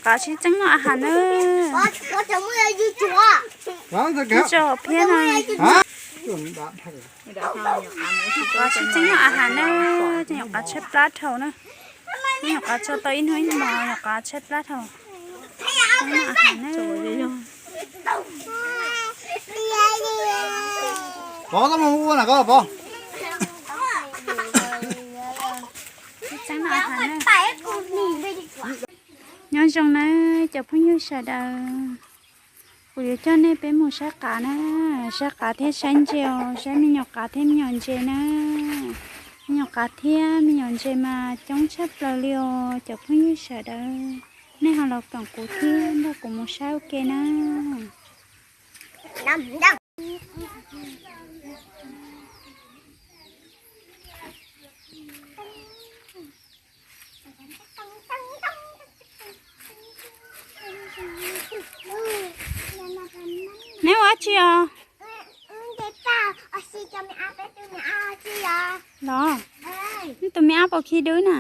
qav sib txeeb noj a has na. Tso phiab no. Nyuam qav sib txeeb noj a has na. Nyuam qav tshaib plab dhau na. Nyuam qav tso tau ib hnub ib hmos, nyuam qav tshaib plab dhau. Noj a has na. Pov, txhob mus ua na koj, Pov. Nyob zoo na cov phooj ywg sawv daws, kuv yuav coj nej peb mus saib qav na, saib qav thiab saib ntses os, saib me nyuam qav thiab me nyuam ntses na. Me nyuam qav thiab me nyuam ntses mas coob tshaj plaws li os cov phooj ywg sawv daws. Nej ho los koom kuv thiab nrog kuv mus saib ua ke na. Neb ua dab tsi os? Los, neb tus me ab puas khi dwb na?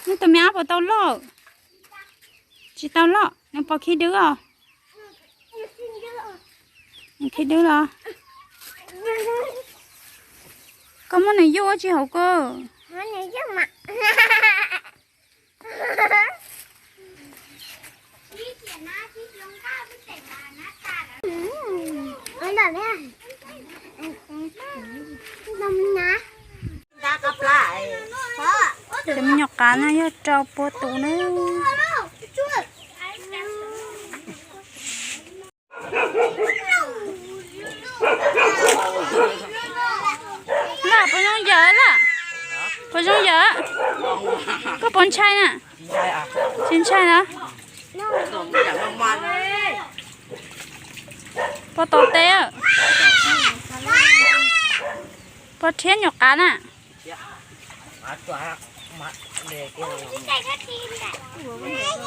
Neb tus me ab puas tau loj? Tsis tau loj, nws puas khi dwb os? Nws khi dwb los? Koj muab nws yuj ua tsi hauv koj? Cov me nyuam qav no yog rau pua tus na. Laj, puas zoo yawm laj? Puas zoo yawm? Koj puas ntshai na? Tsis ntshai na. Puas tom tes? Puas rhiab nyuam qav na?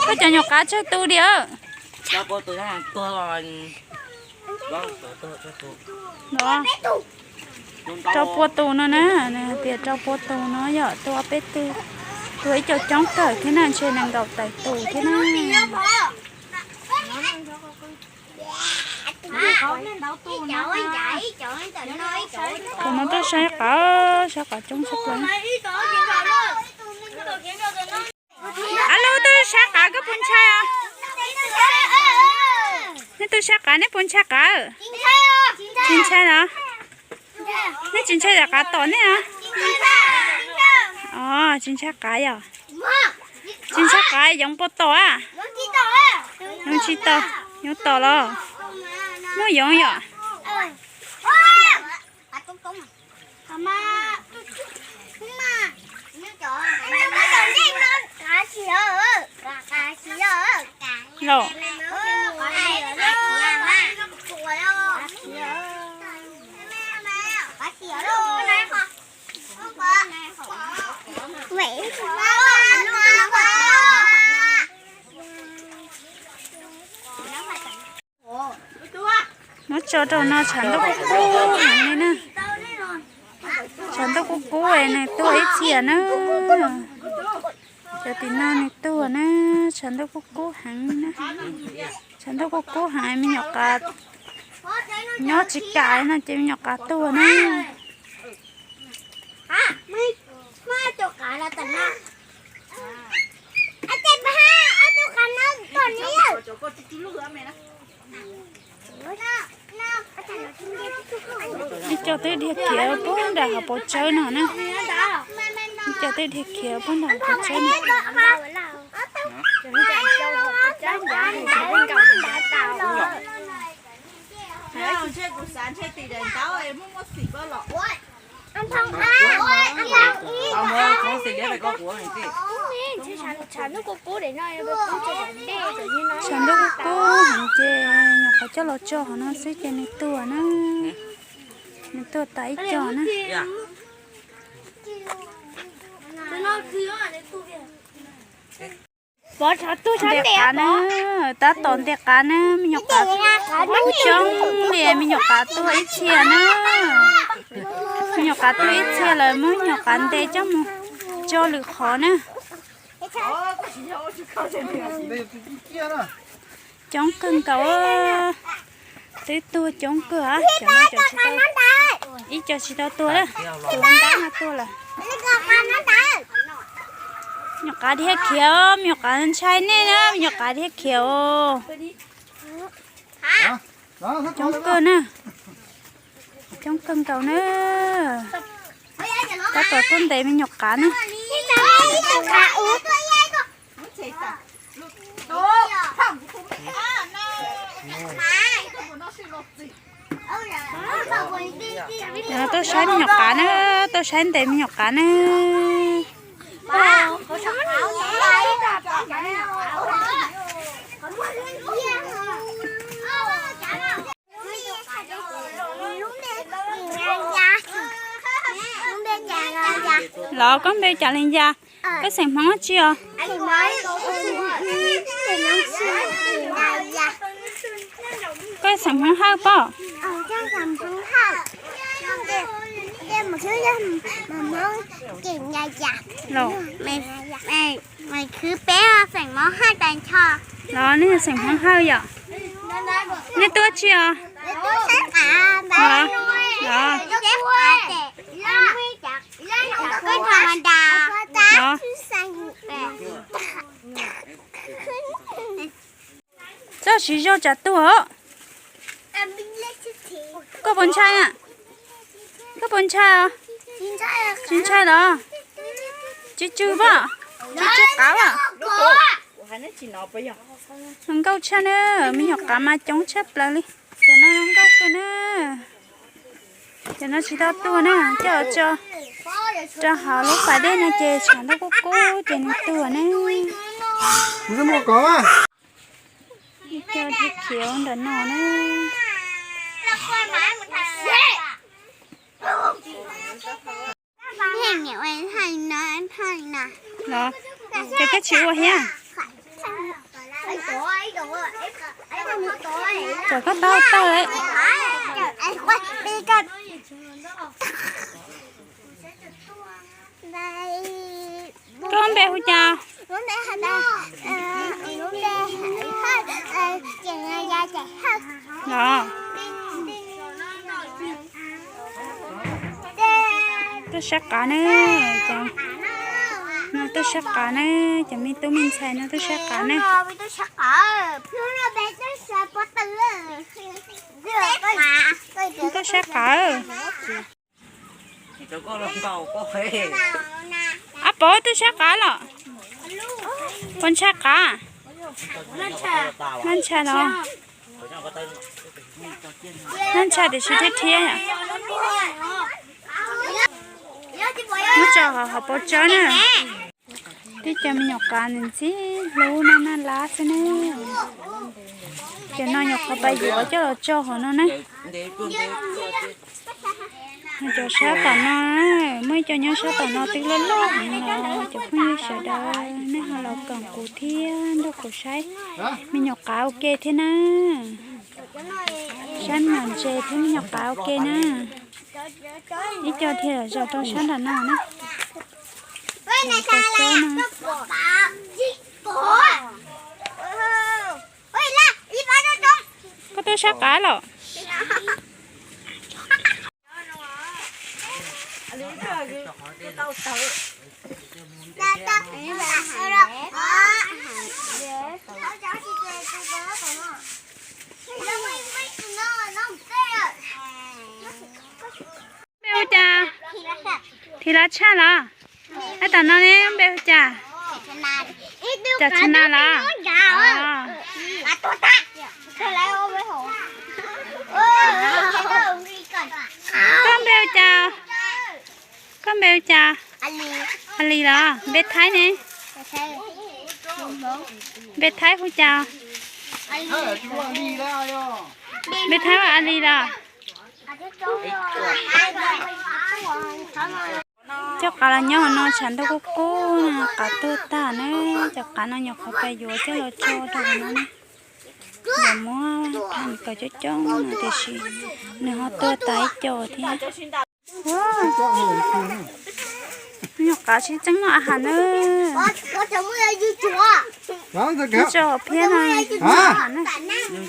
Koj cov nyuam qav tsawg tus diam? Rau pua tus no na, nws hais tias rau pua tus no yog tua peb tug, tua ib co coob kawg thiab na, ntshe nees nkaum tawm tus thiab na. Thaum no tuaj saib qav, saib qav coob tshaj plaws. Ab, lub tuaj saib qav koj puas ntshai os? Neb tuaj saib qav neb puas ntshai qav? Tsis ntshai los? Neb tsis ntshai yog qav tom neb os? Os, tsis ntshai qav yog? Tsis ntshai qav, yoov puas tom a? Yoov tsis tom, yoov tom los? Muaj yoov yom? Los. Muab tso rau no tshav ntuj kub kub heev li na. Tshav ntuj kub kub es nws tuag ib txhia na. Cov tim no nws tuag na, tshav ntuj kub kub heev na. Tshav ntuj kub kub heev, me nyuam qav nyob tsis kam no ces me nyuam qav tuag na. Ib co twb dhia khiav pub nram hauv paus tsawb no na. Ib co twb dhia khiav pub nram hauv paus tsawb no. Tshav ntuj kub kub heev ces nyuam qhuav coj los tso hauv no xwb ces nws tuag na. Nws tuag tas ib co na. Nte qav na, tab tom nte qav na, me nyuam qav coob li, me nyuam qav tuag ib txhia na. Me nyuam qav tuaj ib txhia lawm, muab nyuam qav ntes coj mus tso lwm qhov na. Coob kawg nkaus, twb tuag coob kawg, cov no cov tsis tau, ib co tsis tau tuag lawm, tus ntab no tuag lawm. Nyuam qav dhia khiav, me nyuam qav ntshai nej na, me nyuam qav dhia khiav os. Coob kawg na, coob kawg nkaus na. Tab tom tuaj ntes me nyuam qav na. Tuaj saib me nyuam qav na, tuaj saib ntes me nyuam qav na. Los koj npe cas li cas? Koj xeem Hmoob dab tsi os? Koj xeem Hmoob Hawj pob? Los nej yog xeem Hmoob Hawj yom? Nej tuaj tsi os? Los, los. Los. Txoj siv zog tsam tuag os. Koj puas ntshai na? Koj puas ntshai os? Tsis ntshai los? Tsis tsw pob? Tsis tsw qav pob? Zoo nkauj tshaj na, me nyuam qav mas coob tshaj plaws li. Cov no zoo nkauj kawg na. Cov no tsis tau tuag na, coj tso rau hauv lub pas dej no ces tshav ntuj kub kub ces nws tuag ne. Coj dhia khiav ntawm no na. Los, ces koj tsis ua thiab? Kom koj tau tau lawm. Koj npe hu cas? Los, tuaj saib qav ne. No tuaj saib qav ne, cov me tub me ntxhais no tuaj saib qav ne. Tuaj saib qav. Ab, puas tuaj saib qav los? Puas ntshai qav? Noj ntshai los? Noj ntshai tiam sis thiab thiab. Muab tso hauv paus tsawb na. Tib co me nyuam qav ntxim hlub na, naj lab xwb ne. Cov no nyuam qhuav pais yuav coj los tso hauv no ne. Cov sab tom no, muaj ib co nyob sab tom no twb loj loj heev los cov phooj ywg sawv daws nej ho los koom kuv thiab nrog kuv saib me nyuam qav ua ke thiab na. Saib me nyuam ntses thiab me nyuam qav ua ke na. Ib co dhia zom zaws rau sab nram no na. Koj tuaj saib qav los? Npe hu cas? Thim Los Tshaj los? Ab, tam no ne npe hu cas? Cas Tshaj Nas los? Koj npe hu cas? Koj npe hu cas? A Lis los? Npe Thaib ne? Npe Thaib hu cas? Npe Thaib ua A Lis los? Cov qav los nyob hauv no tshav ntuj kub kub, qav tuag tag na. Cov qav no nyuam qhuav pais yuav coj los tso rau hauv no ne. Yuav muab pha kom coob coob no tiam sis nws ho tuag tas ib co thiab. Nyuam qav sib txeeb noj a has na. Noj tso phiab no, a has na. Nyuam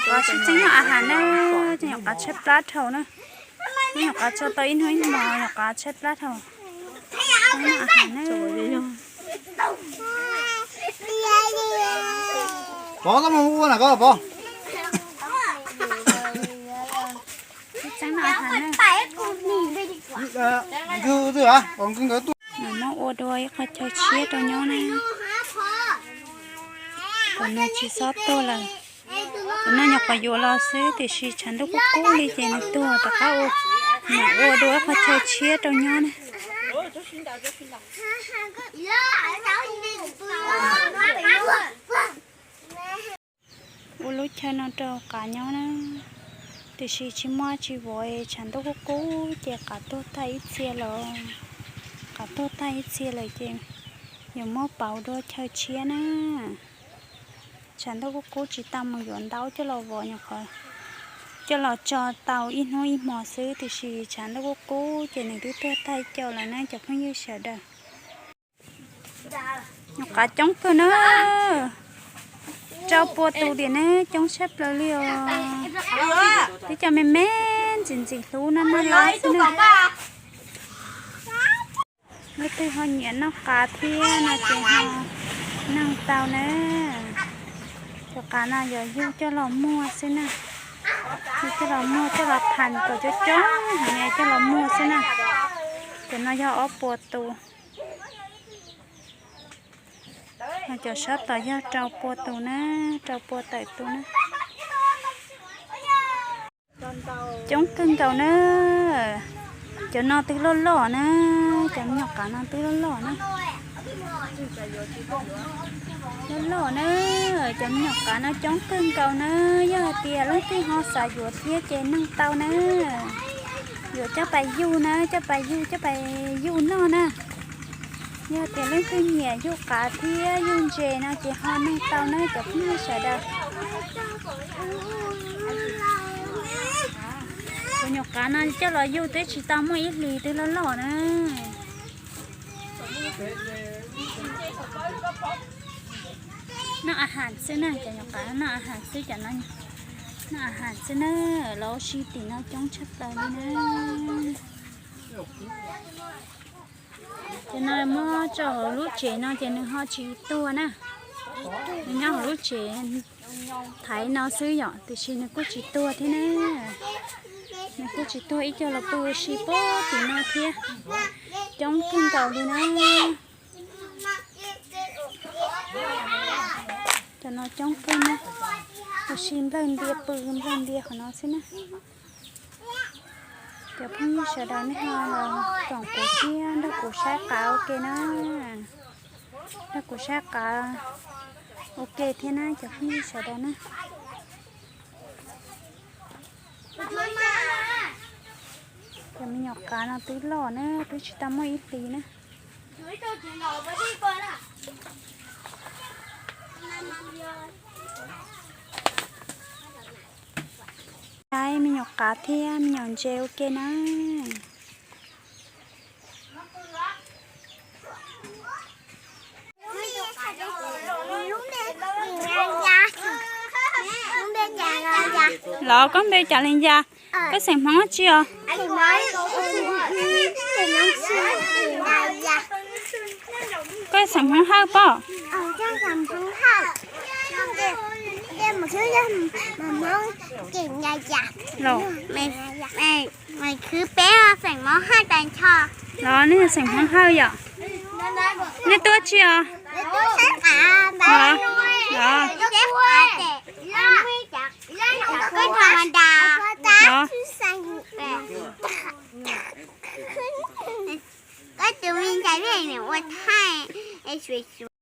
qav sib txeeb noj a has na, nyuam qav tshaib plab dhau na. Nyuam qav tso tau ib hnub ib hmos, nyuam qav tshaib plab dhau. A has na. Pov, txhob mus ua na koj, Pov. Sib txeeb noj a has na. Mus muab ua dua ib qho chaw tshiab rau nyob na. Tam no tsis txhob tuaj lawm. Tam no nyuam qhuav yuav los xwb, tiam sis tshav ntuj kub kub li ces nws tuag rov qab ua, mam ua dua ib qho chaw tshiab rau nyob na. Ua lub chaw no rau qav nyob na, tiam sis tsis muaj tsis vov, tshav ntuj kub kub ces qav tuag tag ib txhia lawm. Qav tuag tag ib txhia lawm ces yuav muab pauv dua chaw tshiab na. Tshav ntuj kub kub tsis tau mus yuav ntaub coj los vov, nyuam qhuav coj los tso tau ib hnub ib hmos xwb, tiam sis tshav ntuj kub kub ces nws twb tuag tag caum lawm na cov phooj ywg sawv daws. Nyuam qav coob kawg na, rau pua tus tiam na, coob tshaj plaws li os. Twb cov me me ntxim ntxim hlub no na. Leej twg ho nyiam noj qav thiab no ces ho noog tau na. Cov qav no yog yug coj los muag xwb na. Yug coj los muag, coj los pham kom coob coob heev coj los muag xwb na. Cov no yog ob puas tus. Cov sab tod yog rau pua tus na, rau pua tawm tus na. Coob kawg nkaus na. Cov no twb loj loj na, cov me nyuam qav no twb loj loj na. Loj loj na, cov me nyuam qav no coob kawg nkaus na. Yog hais tias leej twg ho xav yuav thiab ces noog tau na. Yuav coj pais yug na, coj pais yug, coj pais yug noj na. Yog tias leej twg nyiam yug qav thiab yug ntses no ces ho noog tau na cov phooj ywg sawv daws. Cov nyuam qav no coj los yug twb tsis tau muaj ib hlis twb loj loj na. Noj a has xwb na, cov nyuam qav noj a has xwb, cov no noj a has xwb na. Los ua si tim no coob tshaj plaws li na. Cov no muab tso hauv lub tsev no ces nws ho tsis tuag na. Nws nyob hauv lub tsev thaiv no xwb yom, tiam sis nws kuj tsis tuag thiab na. Nws kuj tsis tuag, ib co los pw ua si puag tim no thiab. Coob kawg nkaus li na. Cov no coob kawg na. Ua si nplawg ntia, pw nplawg ntia qhov no xwb na. Cov phooj ywg sawv daws nej ho los koom kuv thiab nrog kuv saib qav ua ke na. Nrog kuv saib qav ua ke thiab na cov phooj ywg sawv daws na. Cov me nyuam qav no twb loj na, twb tsis tau muaj ib hlis na. Saib me nyuam qav thiab me nyuam ntses ua ke na. Los koj npe cas li cas? Koj xeem Hmoob dab tsi os? Koj xeem Hmoob Hawj pob? Los, nej yog xeem Hmoob Hawj yom? Nej tuaj tsi os? Los, los.